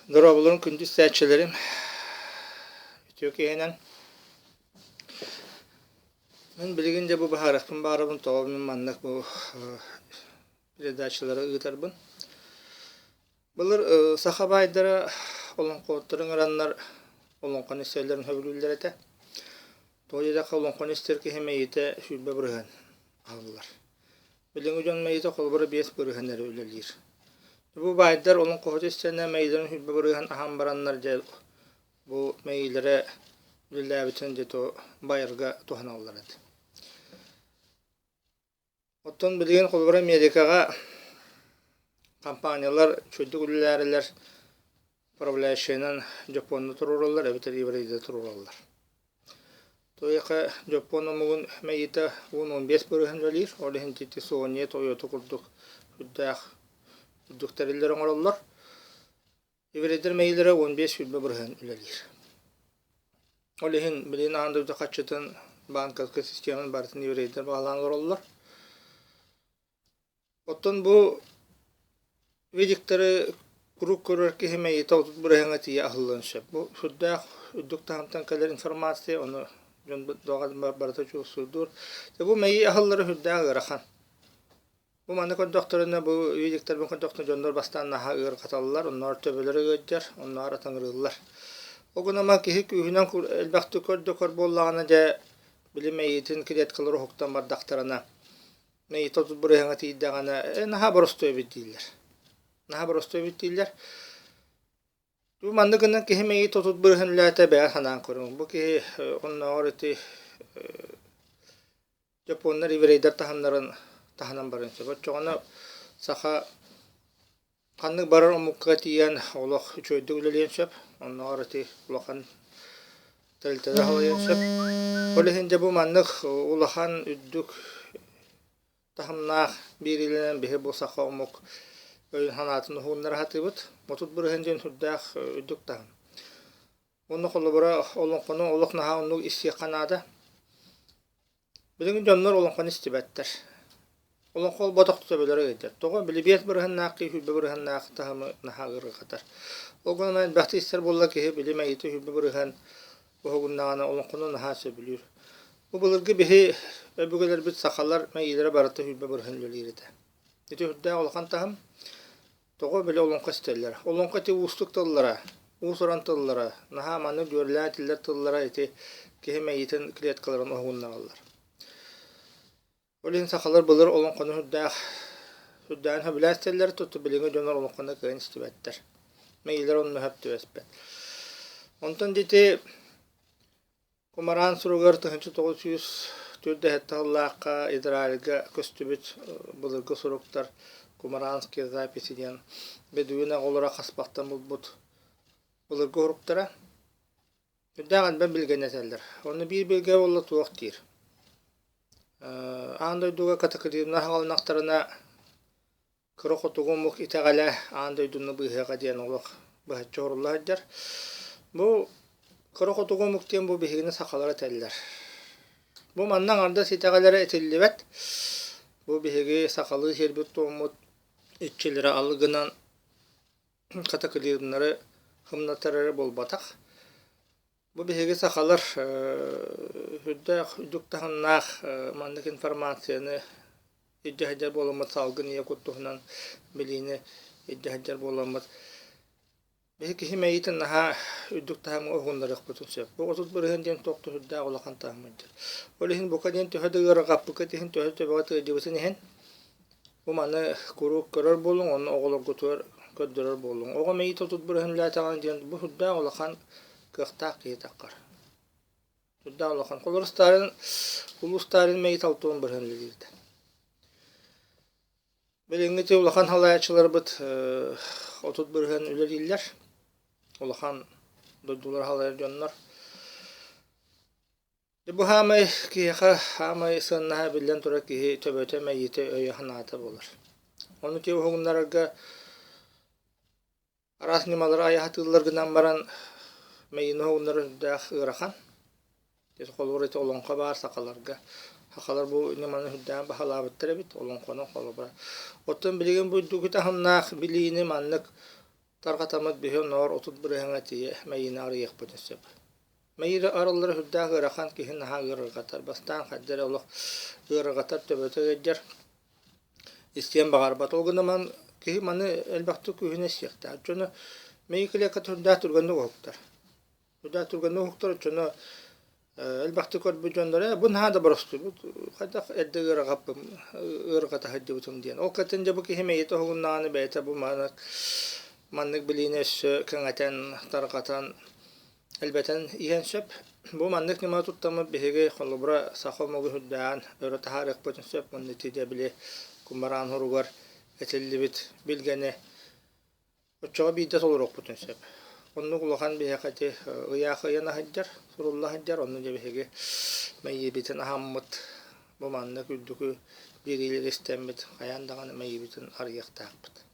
Дорооболорун күндү истээччилэрим! Үтүө киһинэн. Мин билигин дьэ бу быһаарыахпын баҕарабын, тоҕо мин маннык бу передачалары ыытарбын. Былыр саха баайдара олоҥхоһуттары ыҥыраннар олоҥхону истэллэрин сөбүлүүллэр этэ. Тоҕо диэтэххэ олоҥхону истэр киһи мэйиитэ 20% аһыллар. Билиҥҥи дьон мэйиитэ холобура 5% эрэ үлэлиир. Бу баайдар олоҥхоһут истэнэ мэйиилэрин 20% аһан бараннар дьэ бу мэйиилэрэ үлэлээбитин дьэ то байарга туһаналлар этэ. Оттон билигин холобура Америкаҕа компаниялар үчүгэйдик үлэлээрилэр управляющайынан Дьоппуонна туруораллар эбэтэр еврейдэ туруораллар. Туйаха дьоппуон омугун мэйиитэ 10-15 бырыһын үлэлиир, ол иһин ити Sony, Toyota курдук үрдээх үрдүк тэриллэри оҥороллор. Еврейдэр мэйиилэрэ 15-20 бырыһыан үлэлиир. Ол иһин билигин аан дойду харчытын банковскай систематын барытын еврейдэр баҕалаан олороллор. Оттон бу видиктары куруук көрөр киһи мэйиитэ 30 бырыһыаҥҥа тиийэ аһыллыан сөп. Бу сүрдээх үрдүк таһымтан кэлэр информация, ону дьон барыта чуолкайдуур. Бу мэйии аһыллара сүрдээх ыарахан. Бу маны көрдөхтөрүнэ, бу видиктэрбин көрдөхтөрүнэ дьоннор бастаан наһаа ыарырҕаталлар, оннооҕор төбөлөрө ыалдьар, оннооҕор атыҥырыыллар. Ол гынан баран киһи күүһүнэн элбэхтик көрдө көр буоллаҕына дьэ били мэйиитин клеткалар уһуктан бардахтарына мэйиитэ 30 бырыһыаҥҥа тиийдэҕинэ э наһаа боростуой эбит дииллэр. Наһаа боростуой эбит дииллэр. Бу маннык гынан киһи мэйиитэ 30 бырыһыан үлээтэ бэйэ санаан көрүҥ. Бу киһи оннооҕор ити Дьоппуоннар еврейдэр таһымнарын таһынан барыан сөп. Оччоҕуна саха ханнык барар омукка тиийэн олох үчүгэйдик үлэлиэн сөп. Оннооҕор ити улахан тэрилтэлэр салайыан сөп. Ол иһин дьэ бу маннык улахан үрдүк таһымнаах биэриилэнэн биһи бу саха омук өйүн-санаатын уһугуннара сатыыбыт. 30% диэн сүрдээх үрдүк таһым. Уонна холобура олоҥхону олох наһаа оннук истиэххэ наада. Билигин дьоннор олоҥхону истибэттэр. Олоҥхо олботох төбөлөрө ыйдар. Тоҕо? Били 5 бырыһыаннаах киһи 20 бырыһыаннаах таһымы наһаа ыарырҕатар. Ол гынан элбэхтик истэр буолла киһи били мэйиитэ 20% уһугуннаҕына олоҥхону наһаа сөбүлүүр. Бу былыргы биһи өбүгэлэрбит сахалар мэйиилэрэ барыта 20% үлэлиир этэ. Ити үрдээх улахан таһым. Тоҕо били олоҥхо истэллэр? Олоҥхо ити уустук тыллара, уус-уран тыллара, наһаа маннык дьүөрэлээн этиллэр тыллара ити киһи мэйиитин клеткаларын уһугуннараллар. Ол иһин сахалар былыр олоҥхону сүрдээх сүрдээҕин сөбүлээн истэллэр, туту билиҥҥи дьоннор олоҥхону кыайан истибэттэр. Мэйиилэр онно сөп түбэспэт. Онтон ити Кумараан суругар 1947 сыллаахха Израильга көстүбүт былыргы суруктар Кумаранские записи диэн бедуин оҕолоро хаспахтан булбут былыргы уруктара. Үрдээх элбэх билгэни этэллэр. Онно биир билгэ буолла туох диир. Аан дойдуга катаклизмнар хаалынахтарына Кыра хотугу омук итэҕэлэ аан дойдуну быыһыаҕа диэн олох быһаччы оһорулла сылдьар. Бу кыра хотугу омук диэн бу биһигини сахалар этэллэр. Бу манна аҥардас итэҕэлэрэ этиллибэт. Бу биһиги сахалыы сиэрбит-туоммут иччилэрэ алы гынан катаклизмнары хымнатар эрэ буолбатах. Бу биһиги сахалар сүрдээх үрдүк таһымнаах маннык информацияны илдьэ сылдьар буоламмыт, салгын ийэ кут туһунан билиини илдьэ сылдьар буоламмыт, биһи киһи мэйиитин наһаа үрдүк таһымҥа уһугуннарыахпытын сөп. Бу 30% диэн туох да сүрдээх улахан таһым сылдьар. Ол иһин бука диэн төһө да ыарырҕаппыккыт иһин, төһө да төбөҕө тыалдьыбытын иһин, бу маны куруук көрөр буолуҥ, онно оҕолоргутугар көрдөрөр буолуҥ. Оҕо мэйиитэ 30% үлэлээтэҕинэ диэн бу сүрдээх улахан кыахтаах киһи таххар. Сүрдээх улахан. Холобур, Сталин, улуу Сталин мэйиитэ 60% үлэлиирдэ. Билиҥҥи ити улахан салайааччыларбыт 30% үлэлииллэр. Улахан дойдулары салайар дьоннор. Бу хаамай киһиэхэ хаамай сыаннаһа биллэн турар киһи төбөтө, мэйиитэ, өйө-санаата буолар. Ону ити уһугуннарарга араас ньымалары айа сатыыллар гынан баран мэйиини уһугуннарар сүрдээх ыарахан. Холобур ити олоҥхо баар сахаларга. Сахалар бу ньыманы сүрдээҕин баһылаабыттар эбит олоҥхону холобура. Оттон билигин бу үрдүкү таһымнаах билиини маннык. Тарҕатаммыт биһи оннооҕор 30 бырыһыаҥҥа тиийэ мэйиини арыйыахпытын сөп. Мэйиирэ арыллара сүрдээх ыарахан, киһи наһаа ыарырҕатар. Бастаан хайда эрэ олох ыарырҕатар, төбөтө ыалдьар, истиэн баҕарбат. Ол гынан баран киһи маны элбэхтик күүһүнэ истиэхтээх. Дьону мэйии клетката сүрдээх түргэнник уһуктар. Сүрдээх түргэнник уһуктар, оччону элбэхтик көрбүт дьонноро бу наһаа да боростуйбут, хайдах эрдэ ыарырҕаппым, ыарырҕата сылдьыбытым диэн. Ол кэнниттэн дьэ бу киһи мэйиитэ уһугуннаҕына бэйэтэ бу маннык маннык билиини өссө кэҥэтэн, тарҕатан элбэтэн иһэн сөп. Бу маннык ньыма туттаммыт биһиги холобура саха омугу үрдээн өрө таһаарыахпытын сөп уонна ити дьэ били кумараан хоругар этиллибит билгэни оччоҕо биирдэ толоруохпутун сөп. Оннук улахан биһиэхэ ити ыйаах ыйан сылдьар, сурулла сылдьар, онно дьэ биһиги мэйиибитин аһаммыт бу маннык үрдүкү биэриилэри истэммит хайаан даҕаны мэйиибитин арыйыахтаахпыт.